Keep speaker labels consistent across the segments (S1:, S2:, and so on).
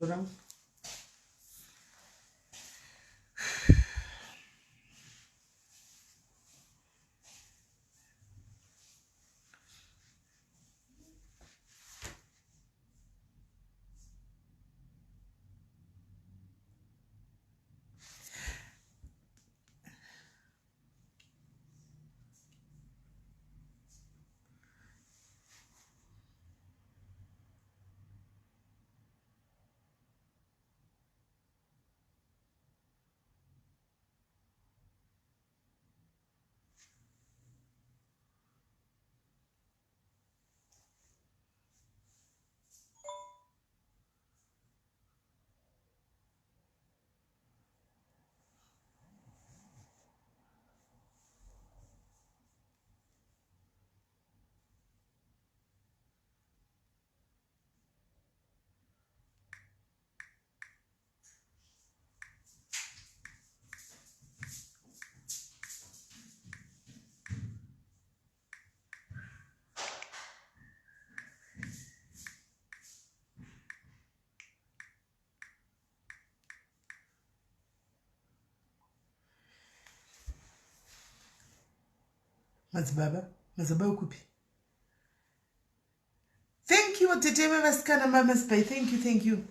S1: Rangu. Madzibaba, madzibaba wekupi? Thank you tete vevasikana mamasby, thank you, thank you.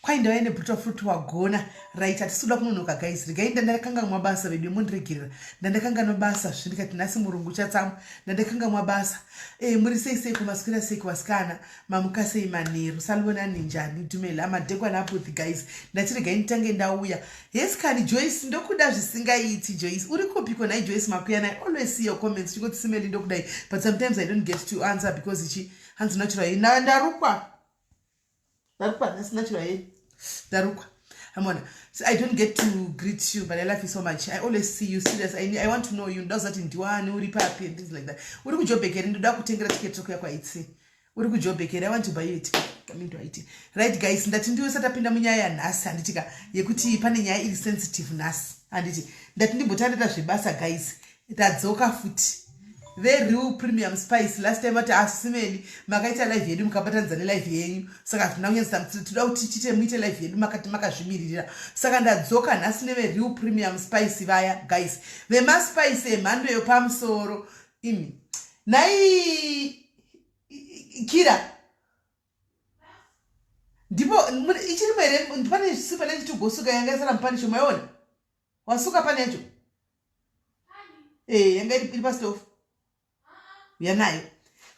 S1: Kwai ndava ine brutal fruit wagona. Right, hatisi kuda kunonoka guys. Regai ndandakanganwa basa vedu mondiregerera. Ndandakanganwa basa zve ndikati nhasi murungu chatsamwa. Ndandakanganwa basa. Eh muri sei sei kumaswera sei kuvasikana. Mamuka sei manheru. Salibonani njani dumela madekwana aputhi guys. Ndati regai nditange ndauya. Yes kani Joyce ndokuda zvisingaiti Joyce. Uri kupiko nhai Joyce Makuyana? I always see your comments. Chingoti Simeli ndokudai. But sometimes I don't get to answer because ichi hanzi natural hair. Ndarukwa. Ndarukwa nhasi natural hair. Ndarukwa. Amona. So I don't get to greet you but I love you so much. I always see you serious. I want to know you. Ndoda kuti ndiwani uri papi and things like that. Uri kuJobek here? Ndoda kutengera ticket rekuya kwaItsi. Uri kuJobek here? I want to buy you a ticket. Coming to IT. Right guys, ndati ndiwe satapinda munyaya yanhasi handiti ka yekuti pane nyaya iri sensitive nhasi handiti. Ndati ndimbotandata zvebasa guys. Tadzoka futi. VeReal Premium Spice last time vati asimeli makaita live yedu mukabatanidza nelive yenyu saka hazvina kunyanyisa toda kuti tiite muite live yedu makati makazvimiririra saka ndadzoka nhasi neveReal Premium Spice vaya guys vemaspice emhando yepamusoro imi nhai Kira ndipo ichirimo here pane sipa nechitugosuka yanga isara mupani shoma yona wasuka pane yacho eh yanga iri pastofu uya nayo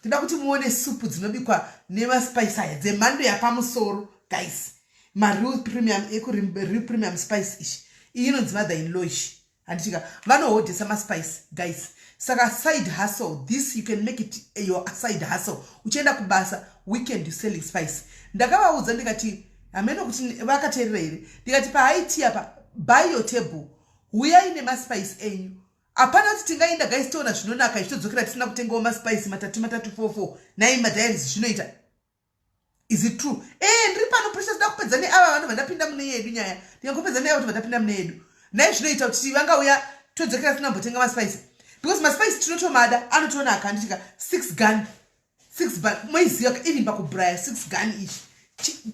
S1: toda kuti muone supu dzinobikwa nemaspice aya dzemhando yapamusoro guys mareal premium ekureal premium spice ichi iyi inonzi mother in law ichi handitika vanohodhesa maspice guys saka side hustle this you can make it your side hustle uchienda kubasa weekend you selling spice ndakavaudza ndikati hameno kuti vakateerera here ndikati pahaiti apa buy your table huyai nemaspice enyu hapana kuti tingaenda guys toona zvinonaka ichitodzokera tisina kutengawo maspice matatu matatu four four nai madiaries zvinoita Is it true? Eh, ndiri pano Precious da kupedza neava vanhu vandapinda mune yedu nyaya. Ndikangopedza neava kuti vandapinda mune yedu. Nhai zvinoita kuti vangauya todzokera tisina kumbotenga maspice. Because maspice tinotomada anotonaka handitika 6 gun. 6 gun moiziva even pakubraya 6 gun ichi.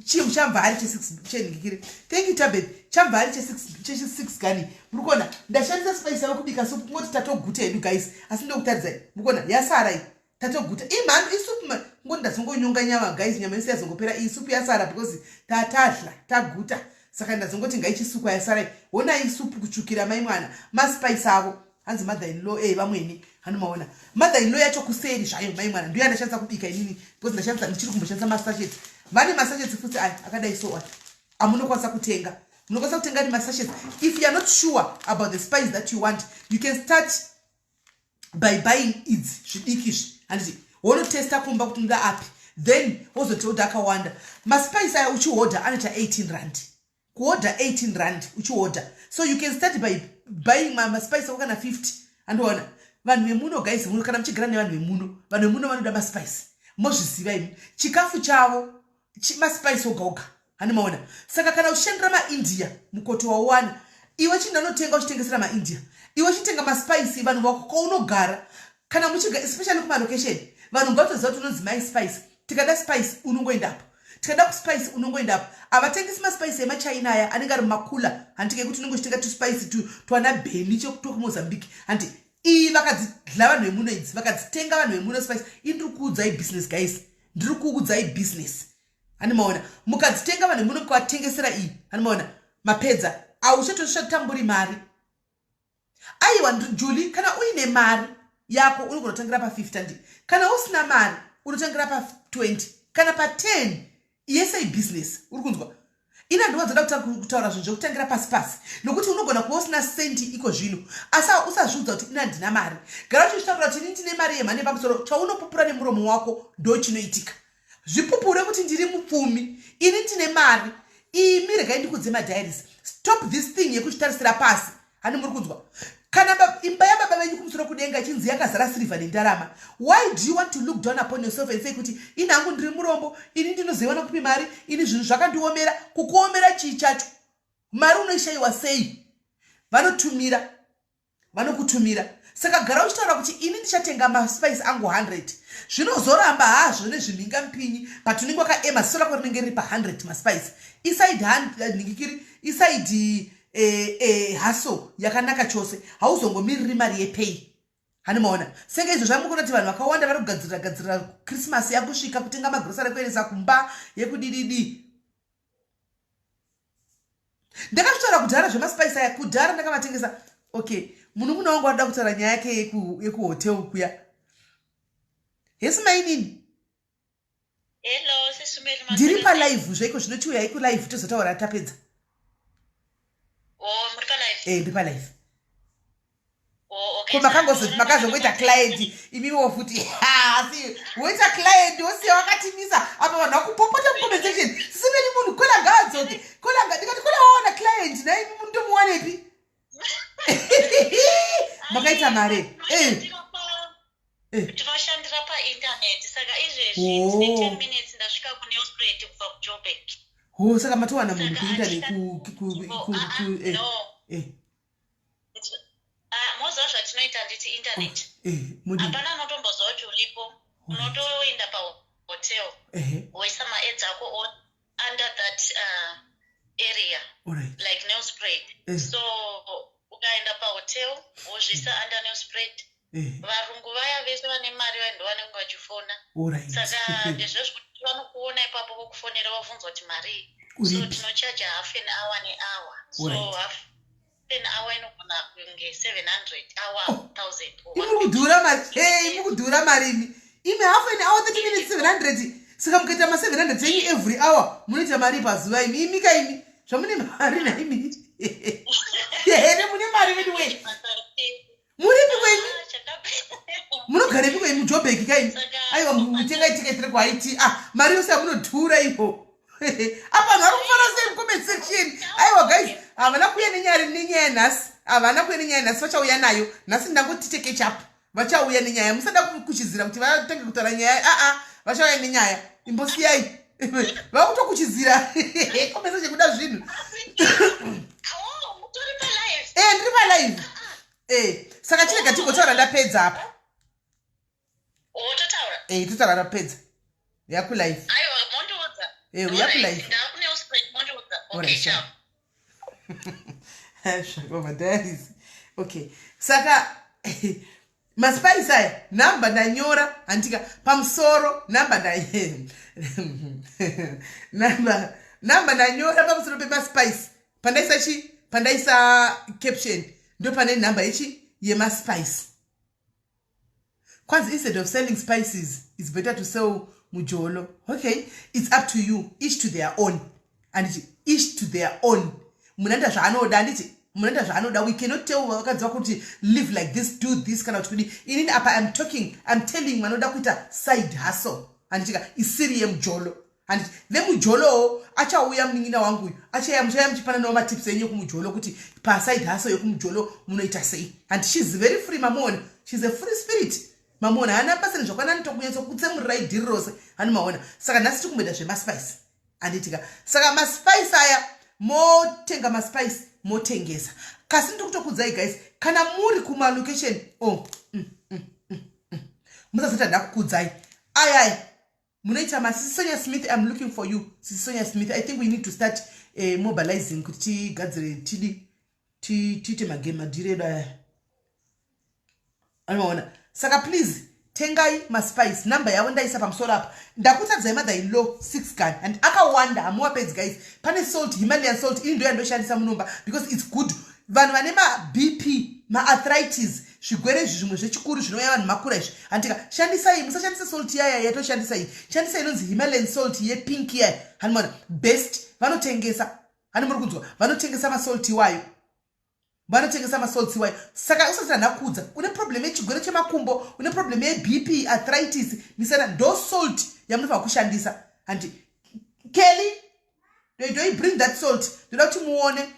S1: Chinhu chamvari che 6 chenhikire. Thank you Tabeth. Chamvari che 6 che 6 gun. Muri kuona ndashandisa spice yavo kubika soup kungoti tatoguta hedu guys. Asi ndokutaridzai. Muri kuona yasara iyi. Tatoguta imhando isupu ngoti ndazongonyonga nyama guys nyama yese yazongopera iyi supu yasara because tatadla taguta saka ndazongoti ngaichisukwa yasara iyi honai isupu kutsvukira mai mwana maspice avo hanzi mother in law eh vamwene hanomaona mother in law yacho kuseri zvayo mai mwana ndiyo yandashandisa kubika inini because ndashandisa ndichiri kumboshandisa masachets vane masachets futi aya akadai so aya amunokwanisa kutenga munokwanisa kutenga ni masachets if you are not sure about the spice that you want you can start by buying idzi zvidiki izvi handiti wonotesta kumba kuti unoda api then wozotiodha akawanda maspice aya uchihodha anoita 18 rand kuhodha 18 rand uchihodha so you can start by buying maspice ako kana 50 andiona vanhu vemuno guys muno kana muchigara nevanhu vemuno vanhu vemuno vanoda maspice mozviziva imi chikafu chavo maspice oga oga Hani maona? Saka kana uchishandira maIndia mukoto wauwana iwe chinda unotenga uchitengesera maIndia iwe chitenga maspice vanhu vako kwaunogara kana muchiga especially kumalocation vanhu ngavatoziva kuti unonzi mai spice tikada spice unongoendapo. Tikada kuspice unongoenda apo. Havatengesi maspice emachina aya anenge ari mumakula handiti kekuti unenge uchitenga tuspice twana bheni chekutokumozambique handiti. Iyi vakadzidla vanhu vemuno idzi vakadzitenga vanhu vemuno spice. Ini ndiri kuudzai business guys, ndiri kuudzai business. Hani maona mukadzitenga vanhu vemuno mukavatengesera iyi, hani maona mapedza, auchatoshatamburi mari. Aiwa Julie, kana uine mari yako unogona kutangira pa 50 ndi kana usina mari unotangira pa 20 kana pa 10. Yese ibusiness, uri kunzwa? Ini handiwanzoda kutaura zvinhu zvekutangira pasi pasi nokuti unogona kuva usina sendi iko zvino, asi usazviudza kuti ini handina mari. Gara uchizvitaurira kuti ini ndine mari yemhando yepamusoro. Chaunopupura nemuromo wako ndo chinoitika. Zvipupure kuti ndiri mupfumi, ini ndine mari. Imi regai ndikudze madiaries, stop this thing yekuzvitarisira pasi. Hani muri kunzwa? Kana imba yababa venyu kumusoro kudenga ichinzi yakazara sirivha nendarama, why do you want to look down upon yourself and say kuti ini hangu ndiri murombo, ini ndinozoiwana kupi mari, ini zvinhu zvakandiomera? Kukuomera chii chacho? Mari unoishayiwa sei? Vanotumira, vanokutumira. Saka gara uchitaura kuti ini ndichatenga maspice angu 100. Zvinozoramba hazvo nezvimhinga mupinyi, but unenge wakaema, ziso rako rinenge riri pa100 maspice. Iside nhingikiri, iside hustle yakanaka chose. Hauzongomiriri mari yepay, hani maona? Senge izvo zvamukona kuti vanhu vakawanda vari kugadzirira gadzirira Christmas yakusvika, kutenga magrosari ekuendesa kumba yekudididi. Ndakazvitaura kudhara zvemaspice aya, kudhara ndakavatengesa. Okay, munun'una wangu arikuda kutaura nyaya yake yekuhotel kuya. Hesi mainini.
S2: Hello, Sisi Meli.
S1: Ndiri palive zvaiko zvino, chiuyai kulive tozotaura tapedza.
S2: Oh, muri palive?
S1: Eh, ndiri palive.
S2: Oh, okay.
S1: Ko makazongoita client imiwo futi? Asi woita client wosiya wakatimisa apa, vanhu vakupopota mucomment section, "Sisi Meli, munhu kola ngaadzoke, kola." Ndikati kola wawana client, naimi mundomuwanepi? Makaita mari eh.
S2: Tinoshandira painternet, saka izvezvi tine 10 minutes ndasvika kuNelspruit kubva kuJoburg.
S1: Ho, saka matowana munhu kuinternet ku
S2: No. Ah, moziva zvatinoita, nditi internet
S1: mudi
S2: hapana anotomboziva kuti uripo. Unotoenda pahotel, woisa maads ako under that area, like Nelspruit. So ukaenda pahotel wozviisa under Nelspruit, varungu vaya vese vane mari vaya ndo vanenge vachifona. Saka ndezvezvekuti vanokuona ipapo, vokufonera, vabvunza kuti marii. So
S1: Uripi?
S2: Tinochaja half an hour nehour, so half an hour inogona kunge 700, hour 1000 or
S1: Imi kudhura mari. Hey, imi kudhura mari imi. Imi half an hour, 30 minutes, 700. Saka mukaita ma700 enyu every hour, munoita mari pazuva imi. Imi ka imi zvamune mari naimi here? Mune mari vedu we. Muripi kwenyu? Munogarepi kwenyu? MuJoburg kaimi? Aiwa, mutengai tiketi rekuIT. Ah, mari yose yamunodhura ipo apa, vanhu vari kufara sei mucomment section. Aiwa guys, havana kuuya nenyaya nhasi, havana kuuya nenyaya nhasi, vachauya nayo. Nhasi ndangoti take catch up, vachauya nenyaya. Musada kuchidzira kuti vatange kutaura nyaya. Aa, vachauya nenyaya, imbosiyai vakutokuchidzira comment section kuda zvinhu.
S2: Mutori palive?
S1: E, ndiri palive e. Saka chirega tigotaura ndapedza apa.
S2: Wototaura.
S1: E, totaura ndapedza yakulive.
S2: Aiwa, mondiudza.
S1: Eh, uya kulive.
S2: NdakuNelspruit, mondiudza. Okay.
S1: Alright.
S2: Ciao.
S1: Zvakoma diaries. Okay, saka maspice aya, nhamba ndanyora handika pamusoro, nhamba nda nhamba nhamba ndanyora pamusoro pemaspice. Pandaisa chi pandaisa caption ndo pane nhamba yechi yemaspice. Kwanzi instead of selling spices, it's better to sell mujolo. Okay, it's up to you, each to their own, anditi? Each to their own, munhu anoita zvaanoda, anditi? Munhu anoita zvaanoda. We cannot tell vakadzi vako kuti live like this, do this, kana kuti kudi. Inini apa I'm talking, I'm telling vanoda kuita side hustle, handitika? Isiri yemujolo, handiti? Vemujolowo achauya, munin'ina wangu uyu achauya, muchauya muchipananawo matips enyu ekumujolo kuti paside hustle yekumujolo munoita sei, handiti? She's very free, mamuona? She's a free spirit, mamuona? Haana basa nezvakwanani, tokunyatsokutsemurirai dhiri rose, hani maona? Saka nhasi tiri kumboita zvemaspice, handitika? Saka maspice aya, motenga maspice, motengesa. Kasi ndiri kutokudzai guys, kana muri kumalocation, oh, musazoti handakukudzai. Ayaya. Munoita masisi Sonia Smith, I'm looking for you, Sisi Sonia Smith. I think we need to start mobilizing kuti tigadzire, tidi tiite magame madhiri edu aya, anoona. Saka please tengai maspice. Number yavo ndaisa pamusoro apa. Ndakutadzai mother in law six gun and akawanda, hamuwapedzi guys. Pane salt, Himalayan salt, ini ndo yandoshandisa munomba because it's good. Vanhu vane maBP, maarthritis, zvigwere izvi zvimwe zvechikuru zvinouya vanhu makura izvi, handika? Shandisai, musashandisa salt yaya yatoshandisa iyi. Shandisai inonzi Himalayan salt yepink yaya, hanimona? Best. Vanotengesa, hani muri kunzwa? Vanotengesa masalt iwayo, vanotengesa masalts iwayo. Saka usati handakudza, une problem yechigwere chemakumbo, une problem yeBP, arthritis, misana, ndo salt yamunofanira kushandisa. Handi Kelly, doi bring that salt. Ndoda kuti muone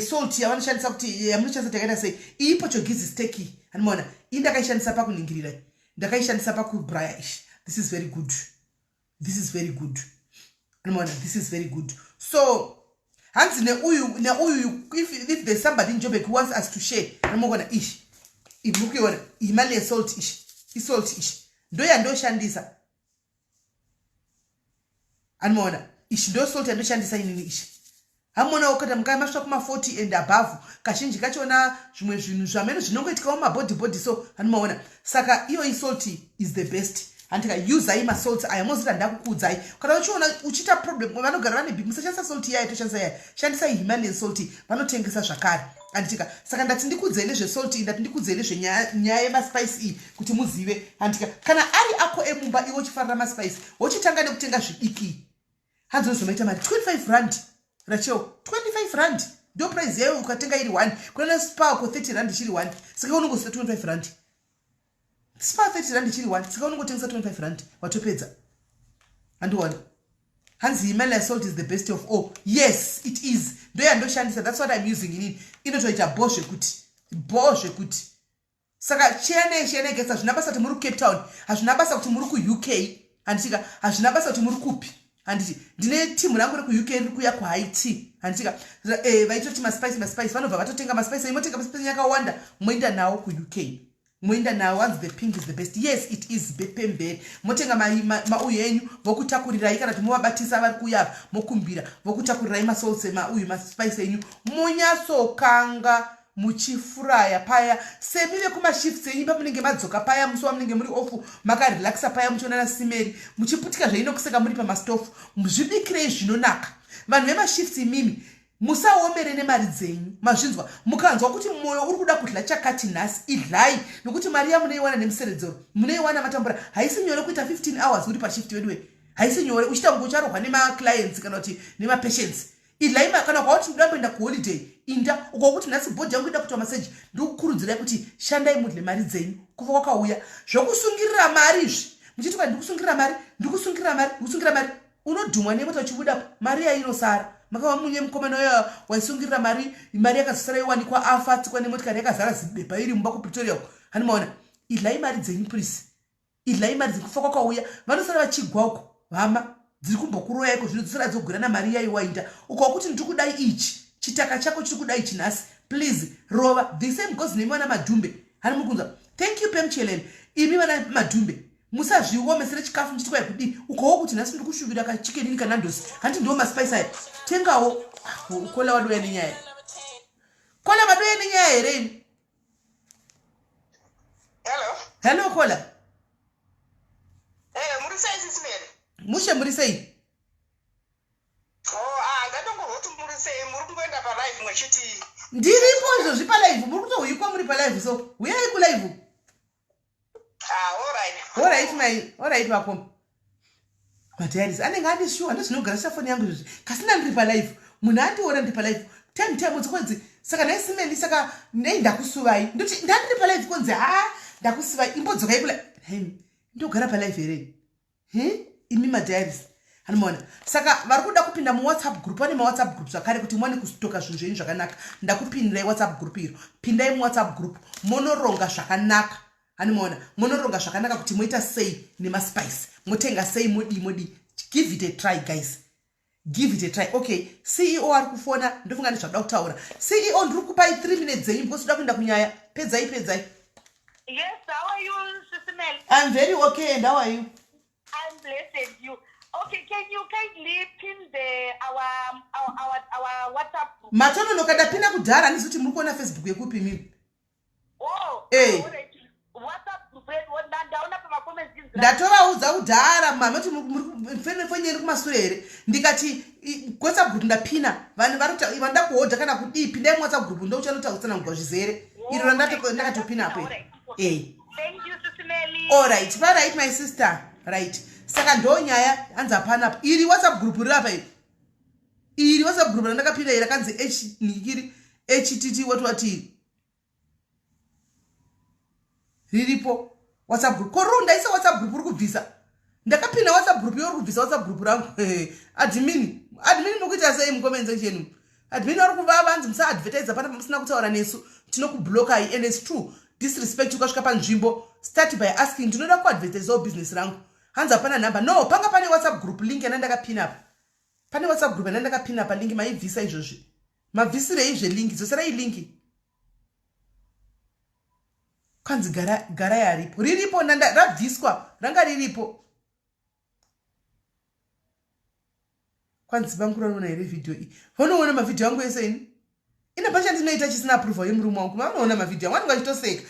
S1: salt yavanoshandisa, kuti yamunoshandisa takaita sei. Iyi Portuguese steak, handimaona? Iyi ndakaishandisa pakuningirira, ndakaishandisa pakubraya ishi. This is very good, this is very good, handimaona? This is very good. So hanzi neuyu neuyu, if there's somebody in Joburg who wants us to share, anomuona ishi, muri kuiona Himalayan salt ishi? Isalt ishi ndo yandoshandisa, anomaona? Ishi ndo salt yandoshandisa inini ishi. Hamuonawo kana mukai masvika kuma40 and above, kazhinji kachona zvimwe zvinhu zvamene zvinongoitikawo mabody body, so hanomaona? Saka iyo isalt is the best, handika? Usai masalts aya, mozoti handakukuudzai. Kana uchiona uchiita problem, vanogara vane BP, musashandisa salt iyaya toshandisa yaya. Shandisai Himalayan salt, vanotengesa zvakare, handitika? Saka ndati ndikudzei nezvesalt iyi, ndati ndikudzei nezvenyaya yemaspice iyi kuti muzive, handika? Kana ari ako emumba, iwe uchifarira maspice, wochitanga nekutenga zvidiki, hanzi unozomaita mari. 25 rand, Rachel, 25 rand ndo price yayo ukatenga iri 1. Kunana Spar ko 30 rand ichiri 1, saka unongosita 25 rand. Spar 30 rand ichiri 1, saka unongotengesa 25 rand, watopedza, handiona? Hanzi Himalaya salt is the best of all. Yes, it is. Ndo yandoshandisa, that's what I'm using inini. Inotoita bo zvekuti, bo zvekuti. Saka chiyanei, chiyanei guys. Hazvina basa kuti muri kuCape Town, hazvina basa kuti muri kuUK, handitika? Hazvina basa kuti muri kupi, handiti? Ndine timu rangu rekuUK riri kuuya kuHit, handitika? Vaitoti maspice, maspice, vanobva vatotenga maspice. Imotenga maspice yakawanda, moenda nawo kuUK, moenda nawo. Hanzi the pink is the best. Yes, it is. Pemberi motenga mauyu enyu, vokutakurirai, kana kuti movabatisa vari kuuya, mokumbira vokutakurirai masalts, mauyu, maspice enyu, monyatsokanga muchifuraya paya semi vekumashifts enyu pamunenge madzoka paya musi wamunenge muri off, makarelaxa paya, muchionana simeri, muchiputika zveinokuseka muri pamastofu. Zvibikirei zvinonaka. Vanhu vemashifts imimi, musaomere nemari dzenyu, mazvinzwa? Mukanzwa kuti mwoyo uri kuda kudya chakati nhasi, idlai, nokuti mari yamunoiwana nemuseredzero, munoiwana matambura. Haisi nyore kuita 15 hours uri pashift weduwe, haisi nyore, uchiita kunge ucharohwa nemaclients kana kuti nemapatients. Idlai. Kana kwauti ndoda kuenda kuholiday, inda. Ukakuti nhasi body yangu ida kuitwa massage, ndikukurudzirai kuti shandai mudle mari dzenyu. Kufa kwakauya zvokusungirira mari izvi, muchiti kwa ndikusungirira mari, ndikusungirira mari, ndikusungirira mari, unodhumwa nemota uchibudapo, mari yainosara. Makava munye mukomana uya waisungirira mari, mari yakazosara iwanikwa afa, atsikwa nemotikari yakazara zibepa iri mumba kuPretoria uko, hanimaona? Idlai mari dzenyu please, idlai mari dzenyu. Kufa kwakauya, vanosara vachigwa uko. Hama dziri kumbokuroya iko zvino dzosara dzogwirana mari yaiwainda. Ukawa kuti ndiri kudai ichi chitaka chako chiri kudai ichi nhasi, please rova. The same goes nemi vana Madhumbe, hani muri kunzwa? Thank you, Pemchelele. Imi vana Madhumbe, musazviomesere chikafu muchiti kwai kudii. Ukawa kuti nhasi ndiri kushuvira kachicken kanandosi, handiti ndiwo maspice aya? Tengawo. Ah, kola wadoya nenyaya, kola madoya nenyaya here imi?
S3: Hello.
S1: Hello, kola.
S3: Eh, muri sei, Sisi Mary?
S1: Mushe, muri sei?
S3: Oh, ah, ndatongorwa kuti muri sei, muri kungoenda palive mwechiti.
S1: Ndiripo izvozvi palive, muri kutohwikwa muri palive, so huyai kulive.
S3: Ah, all right.
S1: Alright mai, alright vakoma. Madiaries anenge andishuwa, ndozvinogara chafoni yangu izvozvi kasina ndiri palive, munhu andiona ndiri palive time time dzikonzi saka nhai Simeli, saka nei ndakusuvai? Ndoti ndandiri palive, konzi ha, ndakusuvai, imbodzokai kula. Ndogara palive here? He, imi madiaries, hanomaona? Saka vari kuda kupinda muWhatsApp group, pane maWhatsApp group zvakare kuti muwane kustoka zvinhu zvenyu zvakanaka. Ndakupindirai WhatsApp group iro. Pindai muWhatsApp group, monoronga zvakanaka, hanimaona? Monoronga zvakanaka kuti moita sei nemaspice, motenga sei, modii modii. Give it a try guys, give it a try. Okay, CEO ari kufona, ndofunga ndizvakuda kutaura. CEO, ndiri kupai 3 minutes dzenyu because toda kuenda kunyaya. Pedzai, pedzai.
S4: Yes, how are you, Sisi Mel?
S1: I'm very okay, and how are you?
S4: I'm
S2: bless and you. Okay, can you kindly pin the our our our, our WhatsApp group?
S1: Matononoka, ndapinda kudhara. Handizi kuti muri kuona Facebook yekupi imimi.
S2: Oh,
S1: Eh.
S2: all right. WhatsApp group yedu ndaona pamacomments inzira.
S1: Ndatovaudza kudhara mama kuti foni iri kumasure here. Ndikati WhatsApp group ndapina, vanhu vanoda kuhodha kana kudii, pindai muWhatsApp group, ndouchanotsanangurwa zvizere. Iro randakatopina apo iri. Eh.
S2: Thank you, Sisi Melly.
S1: Alright, varight, my sister, right. Saka ndo nyaya, hanzi hapana iri WhatsApp group riri apa, iri iri WhatsApp group randakapinda iri rakanzi h nikiri htt what what iri riripo WhatsApp group. Ko ndaisa WhatsApp group uri kubvisa, ndakapinda WhatsApp group yo, uri kubvisa WhatsApp group rangu. Admin, admin, mukuita sei mucomment section? Admin vari kuvava, hanzi musaadvertisa pana pamusina kutaura nesu, tinokublokai. And it's true, disrespect. Ukasvika panzvimbo, start by asking, "Ndinoda kuadvertisawo business rangu." Hanzi hapana nhamba. No, panga pane WhatsApp group link yana ndakapina apa, pane WhatsApp group yana ndakapina pa link. Maibvisa izvozvi, mabvisirei zvelink? Dzoserai link. Kwanzi gara gara yaripo, riripo, rabviswa, ranga riripo. Kwanzi vangu ranoona here vhidhiyo iyi? Vanoona mavhidhiyo angu ese. Ini ine pacha ndinoita chisina approval yemurume wangu, vanoona mavhidhiyo angu, vanenge vachitoseka.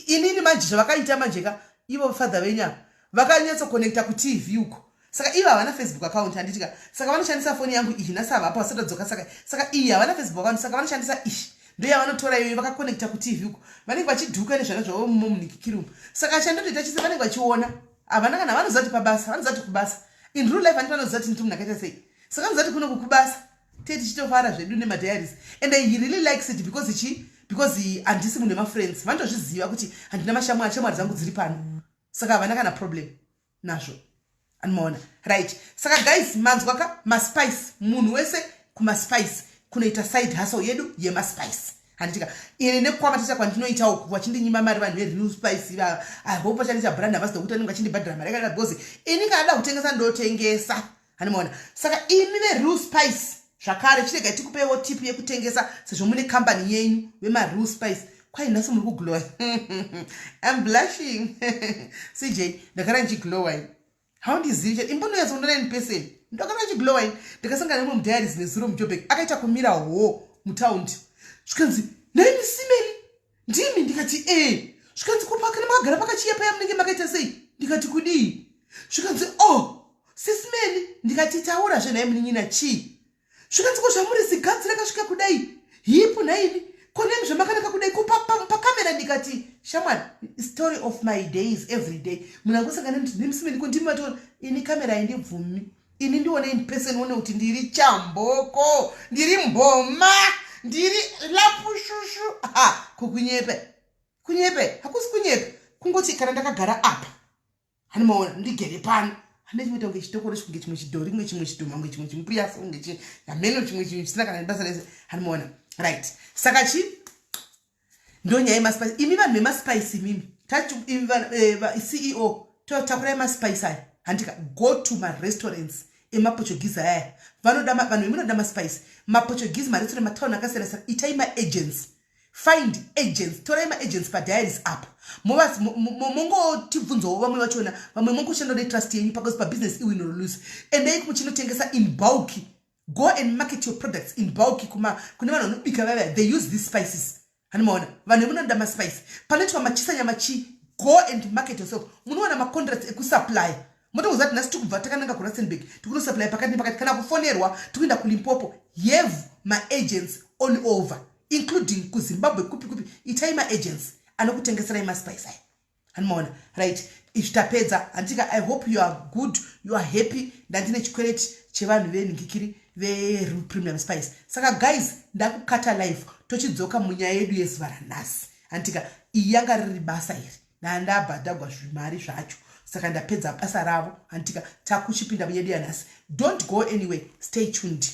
S1: Inini manje zvavakaita manje ka, ivo father venyu ava vakanyatsoconnecta kuTV uko, saka ivo havana Facebook account, handitika? Saka vanoshandisa foni yangu iyi. Nhasi havapo, vasatadzoka. Saka iyi havana Facebook account, saka vanoshandisa iyi, ndoyavanotora iyoyo, vakaconnecta kuTV uko, vanenge vachidhuka nezvana zvavo munomunikikirumu. Saka chandotoita chise, vanenge vachiona, havana kana vanoziva kuti pabasa, vanoziva kuti kubasa. In real life handiti vanoziva kuti ndiri munhu akaita sei, saka vanoziva kuti kuno kukubasa tee tichitofara zvedu nemadiaries. And he really likes it because chi because handisi munhu wemafriends, vanotozviziva kuti handina mashamwari, shamwari dzangu dziri pano, saka havana kana problem nazvo, anomaona. Right, saka guys, manzwa ka, maspice, munhu wese kumaspice kunoita side hustle yedu yemaspice, handitika? Ine nekwamatacha kwandinoita uku, vachindinyima mari vanhu veReal Spice ivava. I hope vachandiita brand ambassador, kuti anenge achindibhadhara mari yakadai, because ini kana da kutengesa ndotengesa, handimaona. Saka imi veReal Spice zvakare, chiregai tikupeiwo tip yekutengesa sezvo mune kambani yenyu vemaReal Spice. Kwai nhasi muri kuglowa. I'm blushing, CJ. Ndakara ndichiglowa ini, haundizivi chete, imbononyatsoundona in person. Ndakara ndichiglowa ini. Ndakasangana nemumwe mudiaries nezuro muJobek, akaita kumira ho mutaundi, zvikanzi, "Naimi Simeli, ndimi?" Ndikati, "E." Zvikanzi, "Kupakana makagara pakachiya paya munenge makaita sei?" Ndikati, "Kudii?" Zvikanzi, "Oh, Sisi Meli." Ndikati, "Taura zvenhai munin'ina, chii?" Zvikanzi, "Ko zvamuri zigadzi rakasvika kudai, hipu nhaimi, konemi zvamakanaka kudai pakamera?" Ndikati, "Shamwari, story of my days every day. Munhu angosangana nemusimeni, ko ndimi matoona ini, kamera haindibvumi ini, ndione in person, one kuti ndiri chamboko, ndiri mboma, ndiri lapushushu." Ha, kukunyepe kunyepe hakusi kunyepe, kungoti kana ndakagara apa, hanimaona ndigere pano, handechimoita kunge chitokoro, kunge chimwe chidhori, kunge chimwe chidhoma, kunge chimwe chimupuyaso, kunge hameno chimwe chinhu chisina kana nebasa rese, hanimaona. Right, saka chi ndonyaya yemaspice. Imi vanhu vemaspice, imimi CEO, takurai maspice aya, handika? Go to marestaurants emaPortuguese aya, vanoda vanhu vemunoda maspice, maPortuguese, marestaurant, matauni akasiyana siyana. Itai maagents, find agents, torai maagents padiaries apa, mongotibvunzawo vamwe vachona, vamwe mongoshanda netrust yenyu, because pabusiness iwin or lose. Endai muchinotengesa in bulk, go and market your products in bulk kune vanhu vanobika vavaya, they use these spices, hanimaona. Vanhu vemunoda maspice, panoitwa machisa nyama chi, go and market yourself, munowana macontracts ekusupply, motongoziva kuti nhasi tikubva takananga kuRustenburg, tikunosupply pakati nepakati, kana kufonerwa tikuenda kuLimpopo. Have maagents all over, including kuZimbabwe, kupi kupi. Itai maagents anokutengeserai maspice aya, hanimaona. Right, izvi tapedza, handika? I hope you are good, you are happy. Ndandine chikwereti chevanhu venhingikiri vePremium Spice. Saka guys, ndakukata live, tochidzoka munyaya yedu yezuva ranhasi, handika? Iyi yanga riri basa iri, ndandabhadhagwa zvimari zvacho, saka ndapedza basa ravo, handika? Takuchipinda munyedu yanhasi. Don't go anyway, stay tuned.